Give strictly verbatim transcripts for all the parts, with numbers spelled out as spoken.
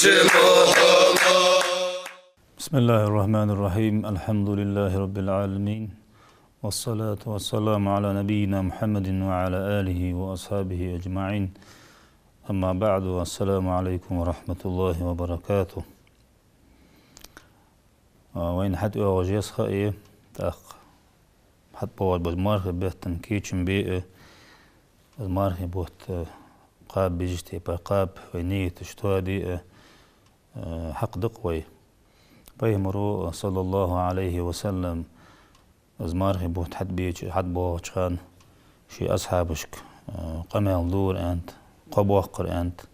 بسم الله الرحمن الرحيم. الحمد لله رب العالمين. والصلاة والسلام على نبينا محمد وعلى آله وأصحابه أجمعين. أما بعد، السلام عليكم ورحمة الله وبركاته. А, вайна хьатӀайоагӀаш я ха а, тӀаккха хьатӀабоагӀаш бола мархий бетта кийчам бе а, из мархий бутт, э, кхаба безача тайпара кхаба, вай нийяташ тоаде а, э, хьакъ да-кх вай. Пайхамаро, صلى الله عليه وسلم, из мархий бутт хьатӀабеча, хьатӀабоагӀача хана ший асхьабашка, э, къамаьл дора аьннад, кхаъ боаккхар аьннад,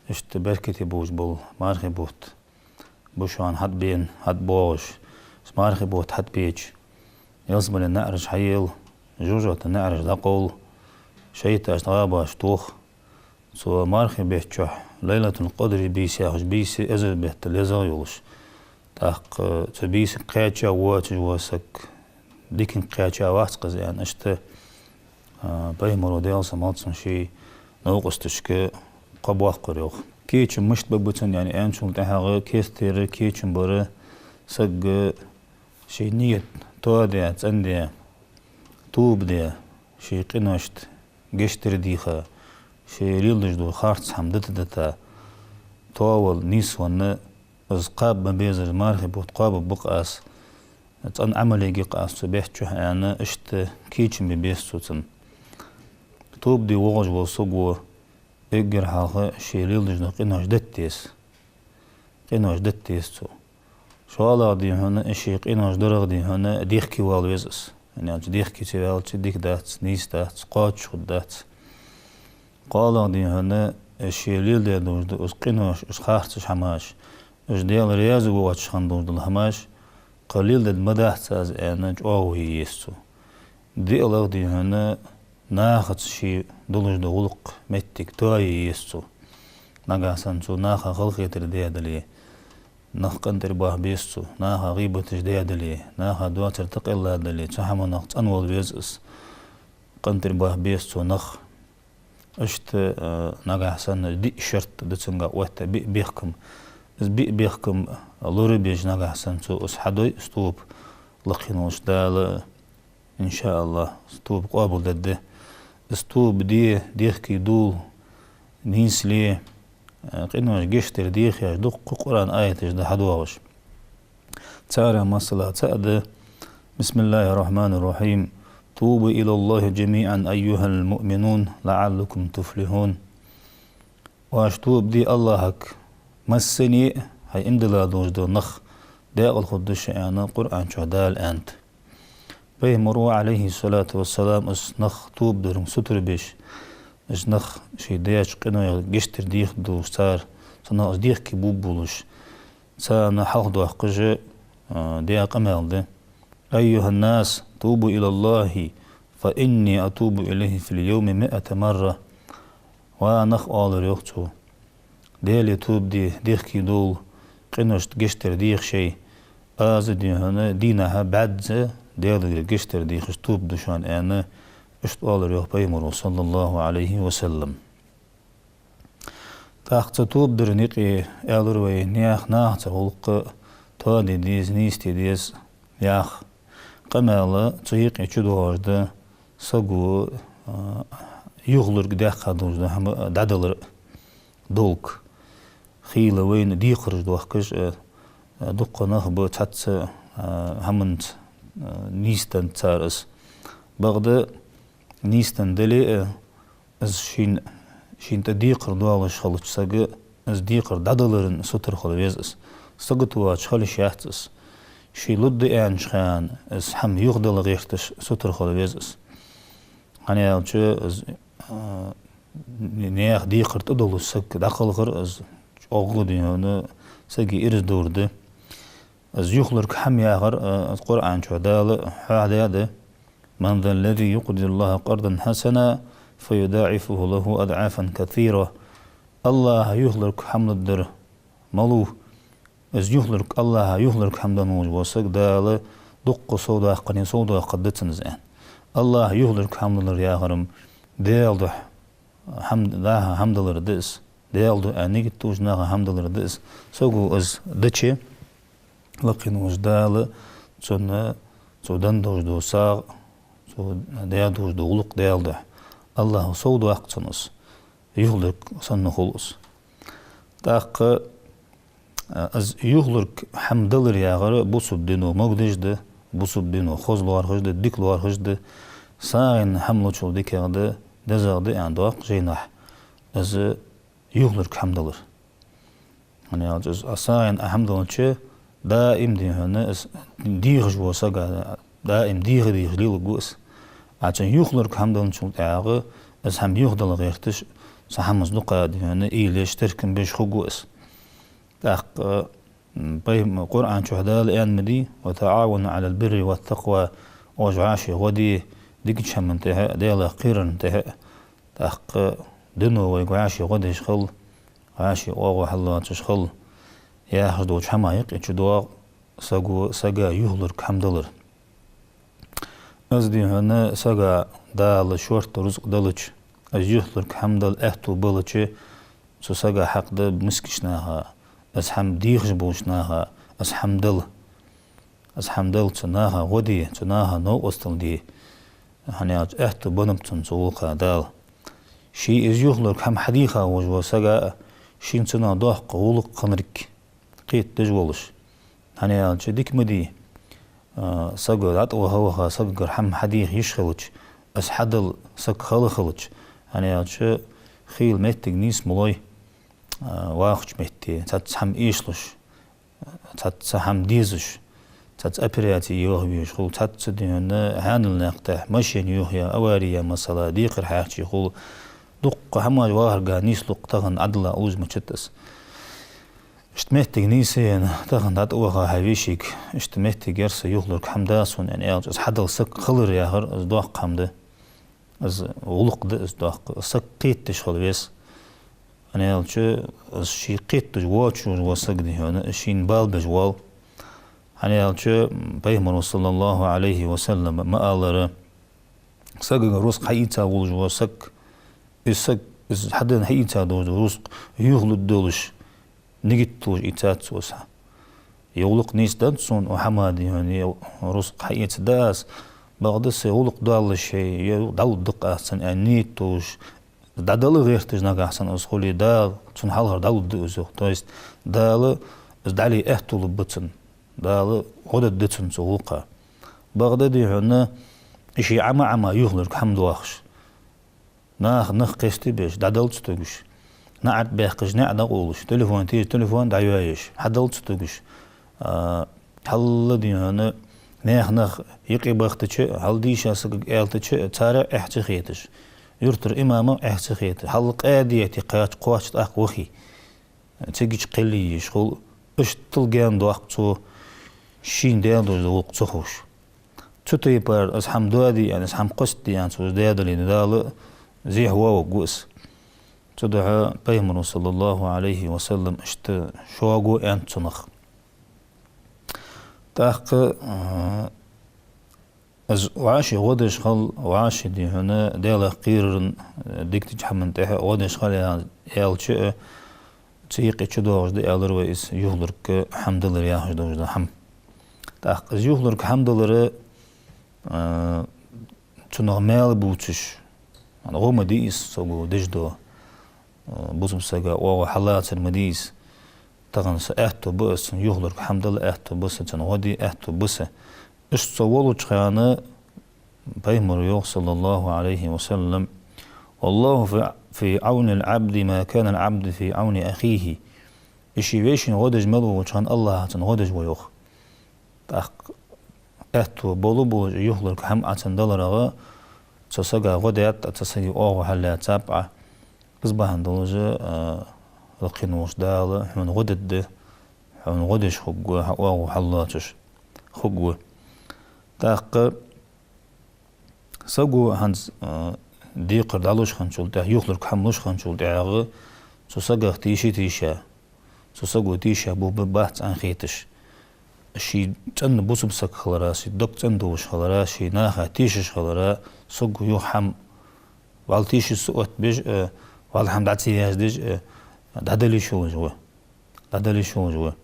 иштта беркате болаш бола мархий бутт ба шоана хьатӀабена, хьатӀабоагӀаш. Из мархий бутт хьатӀабеча, ялсмален наӀараш хьаела, жожагӀатен наӀараш дӀакъовла, шайтӀаш, гӀабаш тоха. Цу мархий бетта чухь Лайлатул-Къадри бийса яхаш, бийса эзар бетта лезагӀа йолаш. ТӀаккха цу бийсанга кхаьча воацаш вола саг диканга кхаьча вац-кх из аьнна, иштта, а, пайхамаро, Даьла салам хилда цунна, ший новкъосташка кхаъ боаккхар йоах. Кийчам мишта ба цун, яӀни, аьнначул тӀехьагӀа кестера кийчам бар сага ший нийят тоаде, цӀенде, тоба де, ший къиношта гешт дар дийха, ше леладеш дола харц хӀама дита-дита, тоавала нийсвенна, из кхаба ма беззара мархий бутт кхоабаргба-кх аз, цӀена Ӏамал ергья-кх аз цу бетта чухь аьнна, иштта кийчам бе беза цо цунна. Тоба де воагӀаш волча саго эггара хьалха ше леладеш дола къинош дита деза. Къинош дита деза цо. ШоллагӀа, дий хьона, ший къинош дарах, дий хьона, дехке вала веза из. ХӀана аьлча дехке ца ваьлча дика дац, нийса дац, кхоачаш хургдац. КхоалагӀа, дий хьона, ше леладеш дола уж къинош, уж харцача хӀамаш, уж Даьла раьза воацаш хинна долаш дола хӀамаш, кхы леладергдац аз аьнна, чӀоагӀо е еза цо. ДиълагӀа, дий хьона, нахаца ший долаш дола гӀулакх, моттиг тоае еза цо. Нагахьа санна цо наха халахетар даь дале, нах къинтӀера баха беза цо, наха гӀийбаташ даь дале, наха доацар тӀакхелла дале, цу хӀаманах цӀенвала веза из, къинтӀера баха беза цо нах. Иштта, э, нагахьа санна диъ шарт да цунгахь отта, биъ бехкам. Из биъ бехкам лорабеш нагахьа санна цо из хьадой, из тоба, лакхе волча Дала, иншааллахӀ, из тоба къоабалдергда. Из тоба де, дехке довла, нийсле, э, къинош гешт дар деха яхаш дуккха Къуръан аяташ да хьадоагӀаш. Царех, масала, цаӀ да: بسم الله الرحمن الرحيم. توبوا إلى الله جميعا أيها المؤمنون لعلكم تفلحون. Оаш тоба де АллахӀага массане а, хьай иман дилла долаш дола нах, даькъала хургда шо аьнна, Къуръан чу Дала аьннад. Пайхамаро, عليه الصلاة والسلام, из нах тоба дарга сутара беш, из нах шоай даьча къинойх гешт дар деха долаш, цар, цу наха из дехке бувргболаш, царна хьалхадоаккхаш, а, даь къамаьл да: أيها الناس توبوا إلى الله فإني أتوب إليه في اليوم مائة مرة. Ва нах, оалар йоах цо, Даьлага тоба де, дехке довла, къиношта гешт дар деха шоай, аз, дий хьона, дийнахьа бӀаьзза Даьлагара гешт дар дехаш тоба ду шоана аьнна, иштта оалар йоах Пайхамаро, صلى الله عليه وسلم. ТӀаккха цу тоба дара юкъе, аьлар вай, наьха, нахаца гӀулакх тоаде деза, нийсде деза яха къамаьл цу юкъе чудоагӀаш да: саго, а, юхалург даьккха долаш дола хӀама дӀадалар, долг. Хийла вайна декхараш доахкаш, а, а, дуккха нах ба цхьацца, а, хӀаманца, а, нийсденна цар из. Бакъда нийсденна дале а, из шийна, шийна тӀа декхар доаллаш хилча сага, из декхар дӀадаларах сутара хила веза из. Сагота воацаш хила йиш яц из. Ше лургда аьннача хана из хӀама юхадала гӀерташ сутара хила веза из. ХӀана аьлча из, а, наьха декхар тӀадоаллаш саг дӀакхалхар из чӀоагӀа, дий хьона, сага ираз дора да. Из юхалург хӀама яхар, а, из Къуръан чу Дала хьоахадаьд: من ذا الذي يقرض الله قرضا حسنا فيضاعفه له أضعافا كثيرة. АллахӀа юхалург хӀама лургдар малув? Из юхалург, АллахӀа юхалург хӀама денна волаш вола саг Дала дуккха сов доаккхане сов доаккхаргда цунна из аьнна. АллахӀа юхалург хӀама лургдар яхар-м Даьла духьа хӀама, наха хӀама далар да из. Даьла ду аьнна нигат долаш наха хӀама далар да из. Саго из дича, лакхе волча Дала цунна цо денна долаш дола сагӀа, цо даь долаш дола гӀулакх Даьла духьа. АллахӀа совдоаккх цунна из. Юхалург санна хул из. ТӀаккха, а, из юхалург хӀама далар яхар бусалба дино могадеш да, бусалба дино хоза лоархӀаш да, дика лоархӀаш да, сагӀийна хӀама лучул дикагӀа да, дезагӀа да аьнна доаккх жайнашка из юхалург хӀама далар. ХӀана аьлча из, а, сагӀийна хӀама далча, даим, дий хьона, из дехаш вола саг, даим деха-дехаш леларгва из. А цун юхалург хӀама далчул тӀехьагӀа, из хӀама юхадала гӀерташ, цу хӀамаца дукха, дий хьона, уйла еш, теркам беш хургва из. ТӀаккха, м, пайхам-, Къуръан чу Дала аьнна ма дий: «وتعاونوا على البر والتقوى», оаш вӀаши гӀо де, дикача хӀаман тӀехьа, Даьлах кхерарна тӀехьа. ТӀаккха дино вайга вӀаши гӀо деш хила, вӀаши оагӀув хьаллоацаш хила яхаш долча хӀаман юкъе чудоагӀа саго сага юхалург хӀама далар. Из, дий хьона, сага Дала шортта рузкъа делча, из юхалург хӀама дала аьттув белча, цу сага хьакъ да мискача наха, из хӀама дехаш болча наха из хӀама дала. Из хӀама дала, цу наха гӀо де, цу наха новкъостал де. ХӀана аьлча аьттув беннаб цунна цу гӀулакха Дала. Ший из юхалург хӀама хьадийха волаш волча сага а, шийна цунах доккха гӀулакх хиннилга кхетадеш волаш. ХӀана аьлча дика ма дий, а, саг дӀатӀаваха-ваха, сагагара хӀама хьадийха йиш хилча, из хьадала саг хала хилча. ХӀана аьлча хийла моттиг нийса ма лой, а, вахача метте, цхьацца хӀама эшалуш, цхьацца хӀама дезаш, цхьацца операци йоха везаш хул, цхьацца, дий хьона, хьанал наькъа тӀа машен йохаяь, авари яь, масала, декхар хьаьрча хул. Дуккха хӀамаш вахарга нийслу-кх тахан Ӏадала уллув мачат ас. Иштта моттиг нийса яьнна, тахан дӀатӀаваха хьа вешийга, иштта моттиг яр са юхалург хӀама да сона аьнна аьлча, из хьадала саг хилар яхар, из доккха хӀама да. Из гӀулакх да из доккха, саг кхетадеш хила веза. ХӀана аьлча из ший кхетадеш воацаш вола саг, дий хьона, из шийна бала беш воал. ХӀана аьлча пайхамара, صلى الله عليه وسلم, ма аллара, сагага рузкъа хьаийца волаш вола саг, из саг, из хьаденна хьаийца долаш дола рузкъа юхалургдолаш, нигат долаш ийцад цо из. Е гӀулакх нийсденнад сона укх хӀаман, дий хьона, е рузкъа хьаэцаргда аз, бакъда са гӀулакх доаллаш, е дӀалургда-кх аз цунна аьнна нигат долаш, дӀадала гӀерташ нагахьа санна из хуле, Дала цунна хьалхара дӀалургда из. То есть Дала из дӀале аьттув лургба цунна. Дала гӀо дергда цунна цу гӀулакха. Бакъда, дий хьона, из ший Ӏама-Ӏама юхалург хӀама доахаш, наха нах кхестабеш, дӀадала ца тугаш, наӀарга баьккхача наӀ дӀакъовлаш, телефон тешача телефон дӀайоаеш, хьадала ца тугаш, а, хьалла, дий хьона, наьха нах юкъе бахийтача а, хьалла дийша сагага аьлча а, царех эхь ца хеташ, юртара имамах эхь ца хеташ, хьалла къаьди яхе кхаьча, кхоачаш тӀаккха вахе, цига чу кхелла еш хул. Иштта гаьна доаккх цо шийна даь долаш дола гӀулакх ца ховш. Цу тайпара из хӀама доаде аьнна, из хӀама кхоссаде аьнна цо из даь дале, Дала зехьа воавергва из. Цудухьа пайхамара, صلى الله عليه وسلم, иштта шога аьннад цунах. ТӀаккха, а, из вӀаши гӀо деш хила, вӀаши, дий хьона, Даьлах кхерарна, дикача хӀаман тӀехьа гӀо деш хила аьлча а, цу юкъе чудоагӀаш да аьлар вай из юхалург хӀама далар яхаш долаш дола хӀама. ТӀаккха из юхалург хӀама далар, а, цунах маьл бувцаш, гӀо ма дий из, саго деш дола, а, бусалба сага оагӀув хьаллацар ма дий из. Тахан са аьттув ба из, цунна юхалург хӀама дала аьттув ба са, цунна гӀо де аьттув ба са. Иштта со волча хана пайхамара йоах, صلى الله عليه وسلم: «والله في، في عون العبد ما كان العبد في عون أخيه». Из ший вешийна гӀо деш мел волча хана АллахӀ цунна гӀо деш ва йоах. ТӀаккха аьттув болаш бола юхалург хӀама Ӏа цунна даларах, цу сага гӀо даьд Ӏа, цу сага оагӀув хьаллаьцаб Ӏа. Из бахьан долаш, а, лакхе волча Дала хьона гӀо дергда, хьона гӀо деш хургва, хьа оагӀув хьаллоацаш хургва. ТӀаккха саго хӀанз, а, декхар дӀалуш хинначул тӀехьа, юхалург хӀама луш хинначул тӀехьагӀа, цу сагах тийша-тийша, цу саго тийша бу-, бу-, бац аьнна хеташ, ший цӀена бусалба саг хилара, ший дог цӀена долаш хилара, ший наха тешаш хилара, саго юха хӀама вӀалла тийша ца оттабеш а, вӀалла хӀама дӀа ца яздеш а, дӀадала йиш йолаш ва. ДӀадала йиш йолаш ва.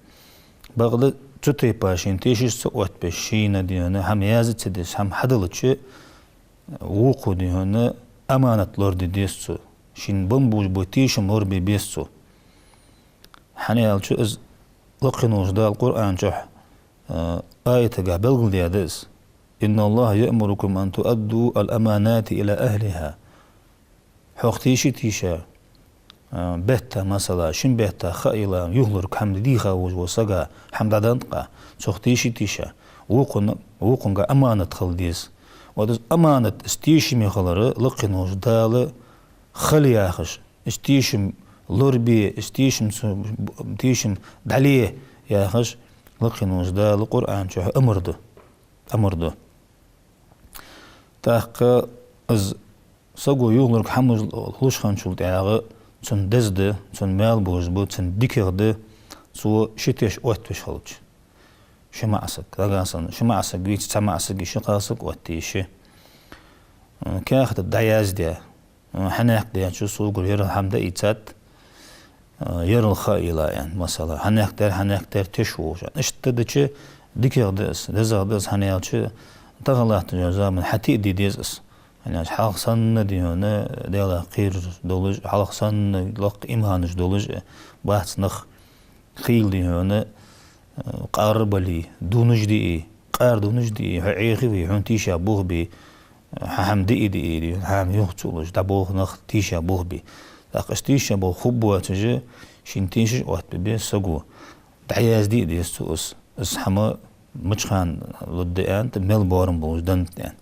Бакъда цу тайпара шийна тешаш ца оттабеш, шийна, дий хьона, хӀама язде ца дезаш, хӀама хьаделча, вокхо, дий хьона, аманат лораде деза цо. Шийна бенна болаш бола тешам лорабе беза цо. ХӀана аьлча, из лакхе волча Дала Къуръан чу, э, аятагахь белгалдаьд из: «إن الله يأمركم أن تؤدوا الأمانات إلى أهلها». Хьох тийша-тийша, а, бетта, масала, шин бетта хаийла, юхалург хӀама дийха волаш вола сага хӀама дӀаденна тӀаккха, цох тийша-тийша, вокхун-, вокхунга аманат хила деза. Вот из аманат, из тешаме хилар лакхе волча Дала хила яхаш, из тешам лорабе, из тешам цу-, тешам дӀале яхаш, лакхе волча Дала Къуръан чу амар ду. Амар ду. ТӀаккха из саго юхалург хӀама луш хинначул тӀехьагӀа цунна деза да, цунна маьл божа ба, цунна дикагӀа да, цо ши теш оттавеш хилча. Ши маӀа саг, дагахь санна, ши маӀа саг вийца, цхьа маӀа сага ши-кхо саг оттае йиш я. Каьхат дӀаяздаь, хьанехк даьча согара ерал хӀама дӀаийцад, ерал хаийла аьнна, масала, хьанехк дар, хьанехк дар теш волаш. Иштта дича дикагӀа да из, дезагӀа да из, хӀана аьлча тахан латтача заман хьатӀа а де деза из. ХӀана аьлча хьалха санна, дий хьона, Даьлах кхераш долаш, хьалха санна лакха иманаш долаш бац нах. Хийла, дий хьона, къар бале, дувнаш дие, къар дувнаш дие, хьо Ӏехаве, хьона тийша болх бе, хьа хӀама диа диа, дий хьона, хӀама юха ца луш, дӀаболх нах тийша болх бе. ТӀаккха из тийша болх хургбоацаш, шийна тешаш оттабе беза саго. ДӀаязде а деза цо из, из хӀама мича хана лургда аьнна, мел боарам болаш деннад аьнна.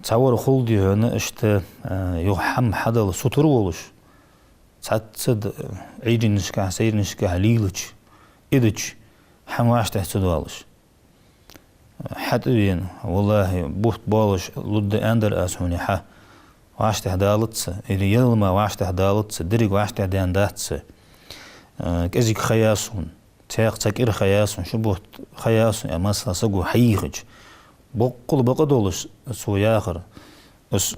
Цхьавар хул, дий хьона, иштта, а, юха хӀама хьадала сутара волаш, цхьацца д-, Ӏийренашкахь, сайранашкахь лелача, идача, хӀама вӀаштӀехьа ца доалаш. ХьатӀавена, валлахӀи, бутт боалаш лургда аьннадар аз хьона хӀама, вӀаштӀехьа далац, или ялама вӀаштӀехьа далац, деррига вӀаштӀехьа даьнна дац, а, кӀезига ха я сона. Цхьаькха цхьа кӀира ха я сона, ши бутт ха я сона, аьнна, масала, саго хьийхача, боккъала бакъ долаш цо яхар. Из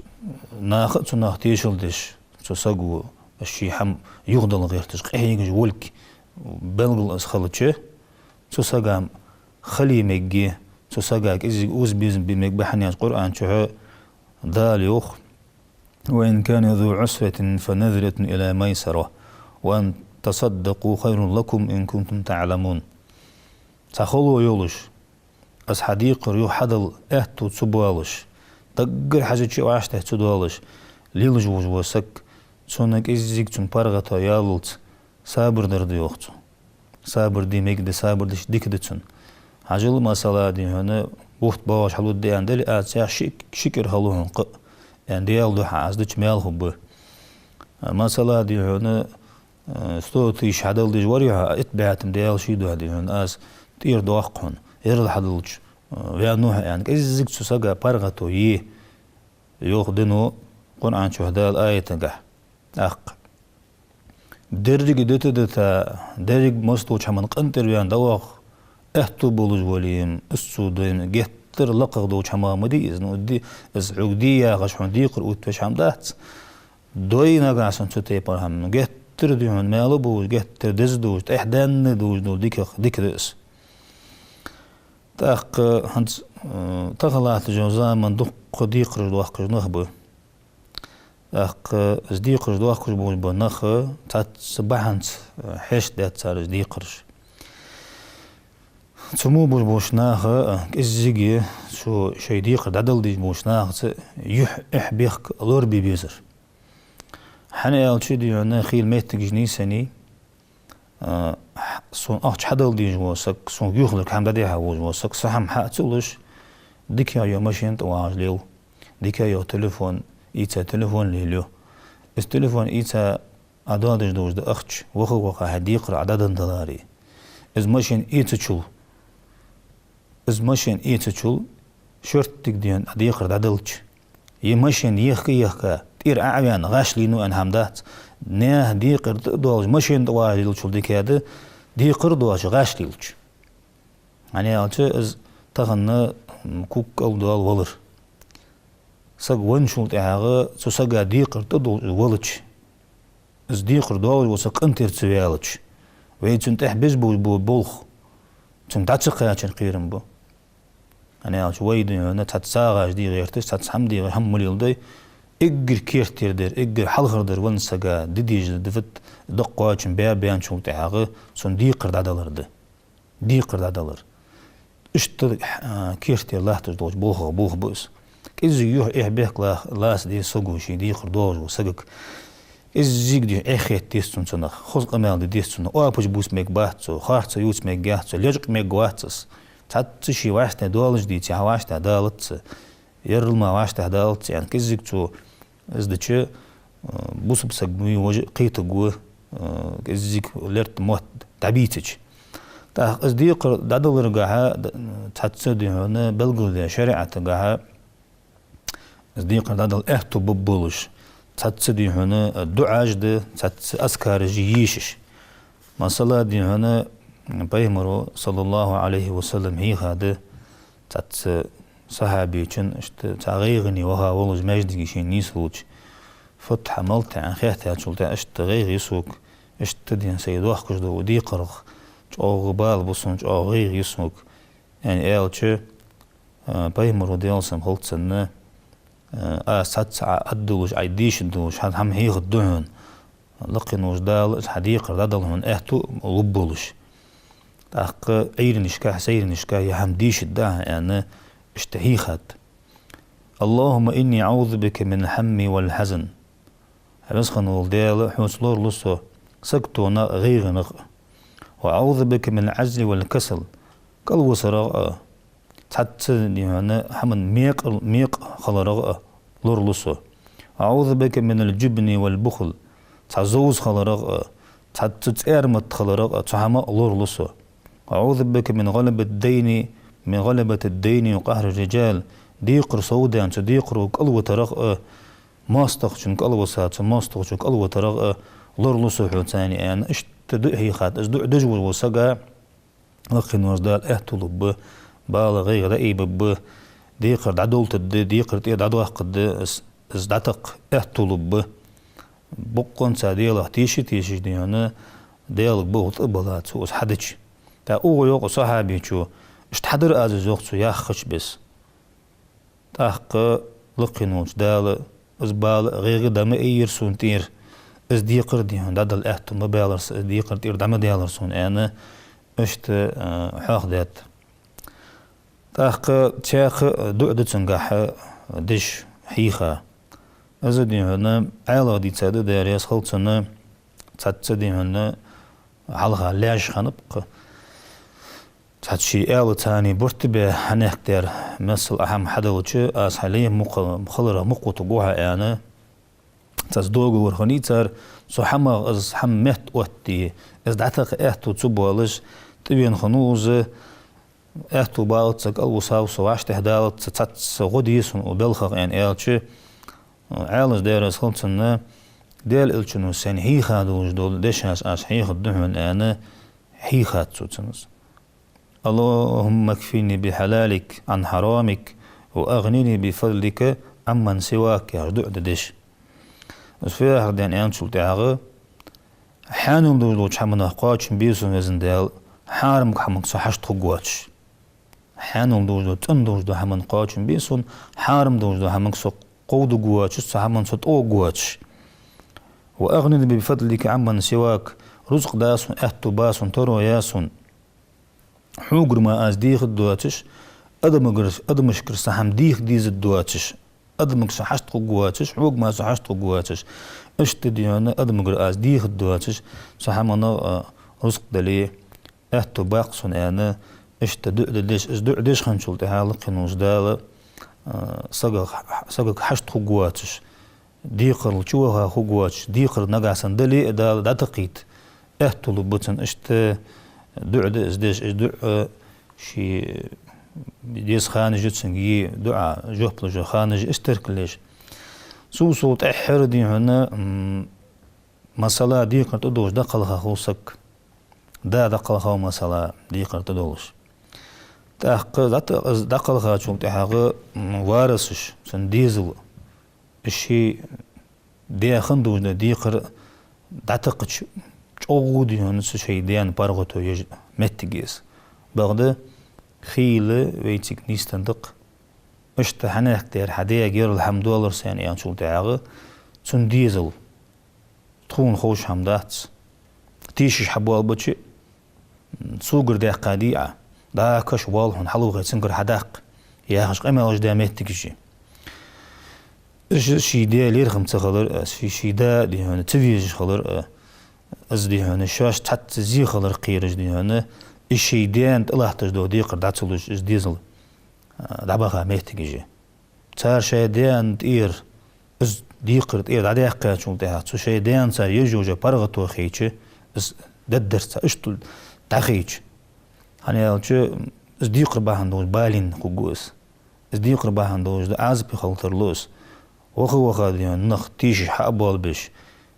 наха а цунах тешал деш, цу саго, из ший хӀама юхадала гӀерташ, къахьегаш волга белгала из хилча, цу сага хила мегаргья, цу сага кӀезига оза безам бе мегаргба, хӀана аьлча Къуръан чу Дала йоах: «وإن كان ذو عسرة فنظرة إلى ميسرة وأن تصدقوا خير لكم إن كنتم تعلمون». Цхьа хало йолаш, из хьа декхар юха хьадала аьттув ца боалаш, даггара хьежача а вӀаштӀехьа ца доалаш, лелаш волаш вола саг, цунна кӀезига цунна паргӀато яллалца сабар дар да, йоах цо. Сабар де мегаргда, сабар дича дика да цунна. Хьажал, масала, дий хьона, бутт боагӀаш хьалургда аьнна дале, аз цхьаькха ши, ши кӀира хало хьона кхы а, аьнна, Даьла духьа аз дича маьл хургба. Масала, дий хьона, э, сто тысяч хьадала дезаш вар хьо, итт бӀаь тӀем Даьла ший духьа, дий хьона, аз тӀера доаккх хьона, ерал хьадалча, э, ваьннав хьо аьнна, кӀезига цу сага паргӀато е, йоах дино Къуръан чу Дала аятагахь. ТӀаккха деррига дита-дита, деррига массадолча хӀаман къинтӀера ваьнна дӀавоагӀа аьттув болаш вале-м, из цо дойна геттара лакхагӀа долча хӀамах ма дий из, ну, ди-, из хьога де яхаш хьона декхар оттавеш хӀама дац. Дой нагахь санна цу тайпара хӀама, ну, геттара, дий хьона, маьл болаш, геттара деза долаш, тӀехдаьнна долаш дола дикагӀа, дика да из. ТӀаккха хӀанз, э, тахан латтача заман дуккха декхараш доаккхаш нах ба. ТӀаккха из декхараш доаккхаш болаш бола нах цхьацца бахьанца, э, хьештдеш да цар из декхараш. Цу мо болаш болча наха, э, кӀеззига цу шоай декхар дӀадала дезаш болча нахаца юхь-, эхь-бехк лорабе безар. ХӀана аьлча, дий хьона, хийла моттигаш нийсъеннай, а, хь-, сона ахча хьадала дезаш вола саг, сога юхалург хӀама дӀадехьа волаш вола саг, са хӀама хьа а ца луш, дикагӀа йола машен тӀа вагӀаш лел, дикагӀа йола телефон ийца, телефон лелаю. Из телефон ийца Ӏа доадеш долаш да ахча, ваха-ваха хьа декхар Ӏа дӀаденна даларе. Из машен эцачул, из машен эцачул шорттига, дий хьона, Ӏа декхар дӀаделча, е машен ехка-ехка, тӀера Ӏо а ваьнна, гӀаш лийнав аьнна хӀама дац. Наьха декхар тӀа а доалаш, машен тӀа вагӀаш лелачул дикагӀа да, декхар а доацаш, гӀаш лелача. ХӀана аьлча, из тахан, м, куккал дола валар. Саг венначул тӀехьагӀа цу сага декхар тӀадолаш валача, из декхар доаллаш вола саг къинтӀера ца ваьлча, вай цунна тӀехьа безаш бола болх, цунга дӀа ца кхаьчар кхерам ба. ХӀана аьлча вай духьа цхьацца сагӀаш де гӀерташ, цхьацца хӀама де гӀерташ, хӀама ма леладой, эггара керттера дар, эггара хьалхара дар венна сага де дезаш да, дукха кхоачам баь баьнначул тӀехьагӀа цун декхар дӀадалар да. Декхар дӀадалар. Иштта, а, керттера латташ долча болхах болх ба из. КӀеззига юха эхь-бехк ла-, лаца деза саго ший декхар доаллаш волча сагага. КӀеззига духьа эхь хетта деза цунна цунах, хоза къамаьл де деза цунна, оапаш бувца мегаргбац цо, харцо ювца мегаргьяц цо, лечкъа мегаргвац из. Цхьацца ший вӀаштӀехьа доаллаш дийца, хьа вӀаштӀехьа далац из. Ерригал мара вӀаштӀехьа далац из, аьнна, кӀеззига цо из дича, э, бусалба саг ма вий, вож а кхетаргва, э, кӀеззига лерттӀа мотт дӀабийцача. ТӀаккха из декхар дӀадаларгахьа, д-, цхьацца духьа белгалдаь шариӀатагахьа, из декхар дӀадала аьттув бергболаш, цхьацца духьа дуӀаш да, цхьацца азкараш я ешаш. Масала, духьа Пайхамара, саллаллахӀу Ӏалайхи ва саллам, хьийха да цхьацца сахьабечун, иштта цхьа гӀайгӀане ваха волаш маьждиге шийна нийсвелча, фу тӀа, мала тӀа аьнна хеттачул тӀехьагӀа, иштта гӀайгӀа я сога, иштта духьа сай доахкаш дола декхарах, чӀоагӀа бала ба сона, чӀоагӀа гӀайгӀа я сога, аьнна аьлча, а, Пайхамара, Даьла салам хилда цунна, а, аз цхьацца Ӏа аргдолаш, Ӏайха дийшаргдолаш хӀама хьехаргда хьона. Лакхе волча Дала хьа декхар дӀадала хьона аьттув лургболаш. ТӀаккха Ӏуйранашкахь, сайранашкахь ер хӀама дийшаргда Ӏа, аьнна, иштта хьийхад. اللهم إني أعوذ بك من الهم والحزن. Хьо веза хинна вола Даьла, хьоца лоралу со саготонах а, гӀайгӀанах а. وأعوذ بك من العجز والكسل, кӀалвисарах а, цхьацца духьа хӀаман мекъ-, мекъа хиларах а лоралу со. وأعوذ بك من الجبن والبخل, цхьа зовза хиларах а, цхьацца цӀермат хиларах а, цу хӀамах а лоралу со. وأعوذ بك من غلبة الدين، من غلبة الدين وقهر الرجال, декхар совдаьнна, цу декхаро кӀалвитарах а, моастагӀчун кӀалвиса, цу моастагӀчо кӀалвитарах а лоралу со хьоца, аьнна, иштта дуӀа хьийхад. Из дуӀа деш вола сага лакхе волча Дала аьттув лургба, бала, гӀайгӀа дӀаайбергба, декхар дӀадовлийтаргда, декхар тӀера дӀадоаккхаргда, из, из дӀатакха аьттув лургба. Боккъонца Даьлах тийша-тийшаш духьа, Даьлага бовла тӀабилла цо из хьадича. ТӀаккха укхо йоах сахьабечо, иштта хьадар аз из, йоах цо, яхача бесса. ТӀаккха лакхе волча Дала из бала, гӀайгӀа дӀа ма аййир сона тӀера, из декхар духьа дӀадала аьттув ма баьлар са, из декхар тӀера дӀа ма даьлар сона, аьнна, иштта, а, хьоахадаьд. ТӀаккха цхьаькха дуӀа да цунгахьа деш хьийха. Из духьа Ӏаьлас дийцад, Даьла раьза хилва цунна, цхьацца духьа хьалха лаьш хиннаб-кх. Цхьацца ший аьла царна барт бе хьанехк дер, масала, Ӏа хӀама хьаделча, аз хьа лай мукъа-, хиларах мукъа вутаргва хьо, аьнна, цхьацца договор хиннай цар, цу хӀамах из хӀама метта оттаде, из дӀатакха аьттув ца боалаш, тӀавена хиннав из, аьттув балац цунна, кӀалвисав со, вӀаштӀехьа далац цо, цхьацца гӀо де сона укх балхах, аьнна аьлча, Ӏаьлас, Даьла раьза хилва цунна, Даьла Элчано сайна хьийха долаш дола дешаш аз хьехаргда хьона, аьнна, хьийхад цо цунна из. اللهم اكفني بحلالك عن حرامك وأغنني بفضلك عمن سواك, яхаш дуӀа да деш. Из фу яхар да аьнначул тӀехьагӀа, хьанал долаш долча хӀаманах кхоачам бе сона, Веза Даьла, хьарамча хӀаманга со хьашт хургвоацаш. Хьанал долаш дола, цӀена долаш дола хӀаманах кхоачам бе сона, хьарам долаш долча хӀаманга со кховдаргвоацаш, цу хӀаманна со тӀаваргвоацаш. وأغنني بفضلك عمن سواك, рузкъа да сона, аьттув ба сона, таро я сона хьогара мара аз дехаргдоацаш, адамагара, адамашкара са хӀама деха дезаргдоацаш, адамага со хьашт хургвоацаш, хьога мара со хьашт хургвоацаш. Иштта духьа адамагара аз дехаргдоацаш, цу хӀаманах, а, рузкъа дале, аьттув ба-кх сона, аьнна, иштта дуӀа да деш, из дуӀа деш хинначул тӀехьагӀа лакхе волча Дала, а, сагах, сагага хьашт хургвоацаш, декхарал чуваха хургвоацаш, декхар нагахьа санна дале а, Дала дӀатакхийта аьттув лургба цунна. Иштта дуӀа да из деш, из дуӀа ший деза ханаш я цунга е, дуӀа жоп луш йола ханаш я, иштта теркал еш. Цул совгӀа тӀеххьара духьа, м, масала, декхар тӀадолаш дӀакхелха хул саг. Да дӀакхелхав, масала, декхар тӀадолаш. ТӀаккха дӀа-, из дӀакхелхачул тӀехьагӀа, м, варисаш, цун дезал, ший даь хинна долаш дола декхар дӀатакхача чӀоагӀа, дий хьона, цу шоай даьна паргӀато еш моттиг я из. Бакъда хийла вайцига нийсденна да-кх. Иштта хьанехк дер хьа даьга ерал хӀама доллар сона аьнначул тӀехьагӀа, цун дезал тхона ховш хӀама дац. Тешаш хьабоалабича, цунгара даьккха дий Ӏа, дӀа каша воалл хьона хьалвахе цунгара хьадаккха, яхаш къамаьлаш даь моттигаш я. Иштта ший даь лерхӀам ца хилар а, ший, ший да, дий хьона, ца везаш хилар а, из, дий хьона, шоаш цхьацца зе хилар кхераш, дий хьона, из шоай даьна тӀалатташ дола декхар дӀа ца луш, из дезал, а, дӀабаха моттигаш я. Цар шоай даьна тӀера, из декхар тӀера дӀадаьккхачул тӀехьагӀа, цу шоай даьна цар еш йола паргӀато хайча, из даддарца иштта дӀахайча. ХӀана аьлча, из декхар бахьан долаш балийна хургва из. Из декхар бахьан долаш да Ӏазапе хила тарлу из. Ваха-ваха, дий хьона, нах тешаш хьа а боалабеш,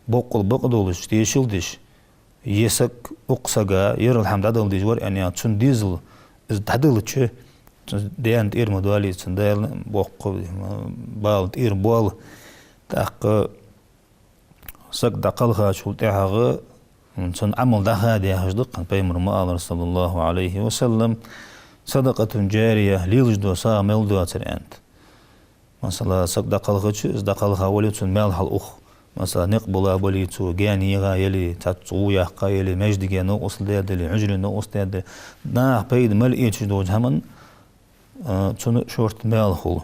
боккъал бакъдолаш тешал деш, е саг укх сага ерал хӀама дӀадала дезаш вар аьнна, цун дезал из дӀадалча, цун даьна тӀера ма доаллий из, цун Дала боккха бала тӀера боал. ТӀаккха саг дӀакхалхачул тӀехьагӀа цун Ӏамал дӀахада яхаш да-кх, Пайхамара ма аллара, صلى الله عليه وسلم: «صدقة جارية», лелаш дола сагӀа мел доацар, аьннад. Масала, саг дӀакхалхача, из дӀакхалха вале, цун маьл хьалух. Масала, никъ бала бале цо, гаьна йигӀа яле, цхьацца гӀув яккха яле, маьждига новкъостал даь дале, хьужаре новкъостал даь дале, наха пайда мел эцаш долча хӀаман, а, цунна шортта маьл хул.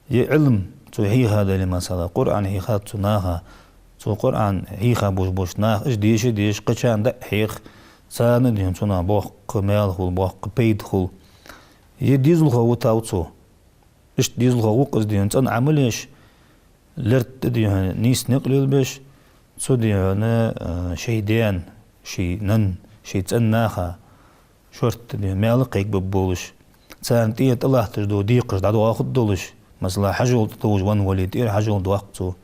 Е Ӏилма цо хьийха дале, масала, Къуръан хьийхад цо наха, цо Къуръан хьийха болаш болча наха, уж деша а деш, кхычарна дӀа а хьеха, царна а, дий хьона, цунах боккха маьл хул, боккха пайда хул. Е дезалхо витав цо. Иштта дезалхо ва-кх из, дий хьона, цӀена Ӏамал еш, лерттӀа, дий хьона, нийса никъ лелабеш, цу, дий хьона, а, шоай даьна, шоай нанна, шоай цӀен наха шортта, дий хьона, маьл кхайкабергболаш, царна тӀера тӀалатташ дола декхараш дӀадоахаргдолаш, масала, хьажол тӀатовжа венна вале, тӀера хьажол доаккх цо.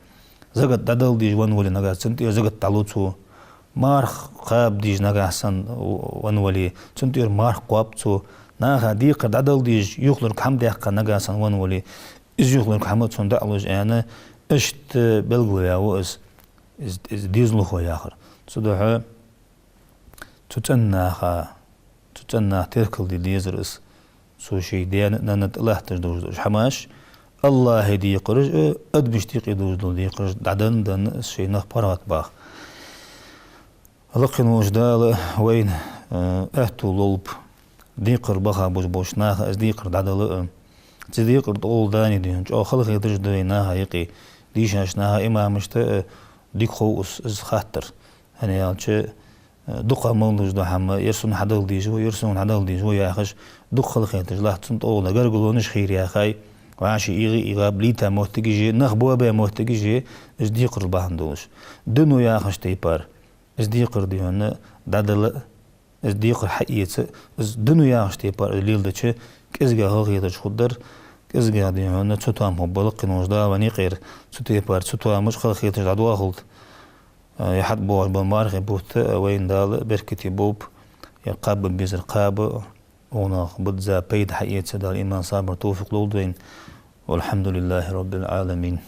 Закат дӀадала дезаш венна вале, нагахьа санна цун тӀера закат дӀалу цо. Марха кхаба дезаш нагахьа санна венна вале, цун тӀера марха кхоаб цо. Наха декхар дӀадала дезаш юхалург хӀама даьккха нагахьа санна венна вале, из юхалург хӀама цунна дӀа а луш, аьнна, иштта белгалваь ва из, из, из дезалхо яхар. Цудухьа цу цӀен наха, цу цӀен наха теркал де дезар из, цу шоай даьна а, нанна а тӀалатташ долаш дола хӀамаш, АллахӀа декхараш а, адамашта юкъе долаш дола декхараш а дӀаденна, денна из шоай нах паргӀатбаха. Лакхе волча Дала вайна, э, аьттув лулба декхар баха болаш болча наха из декхар дӀадала а. Цу декхар тӀагӀолла дани, дий хьона, чӀоагӀа халахетараш да вай наха юкъе. Дийшача наха, имамашта а дика хов из, из хаттар. ХӀана аьлча, э, дукха мел долаш дола хӀама, ер сона хьадала дезаш ва, ер сона хьадала дезаш ва яхаш, дукха халахеташ латт, цунна тӀагӀолла гаргалонаш хийра яхай, вӀаши эгӀа-эгӀаб лийта моттигаш я, нах боабаь моттигаш я, из декхар бахьан долаш. Дино яхача тайпара, из декхар, дий хьона, дӀадала а, из декхар хьаэца а, из дино яхача тайпара из леладича, кӀезига халахетараш хургдар, кӀезига, дий хьона, цатоам хургба. Лакхе волча Дала вайна юкъера цу тайпара цатоамаш, халахетараш дӀадоахалда. Э, ер хьатӀабоагӀаш бола мархий бутт а вайна Дала беркате болба, ер кхаба безар кхаба, укхунах бизза пайда хьаэца Дала иман, сабар, товфикъ лолда вайна. والحمد لله رب العالمين.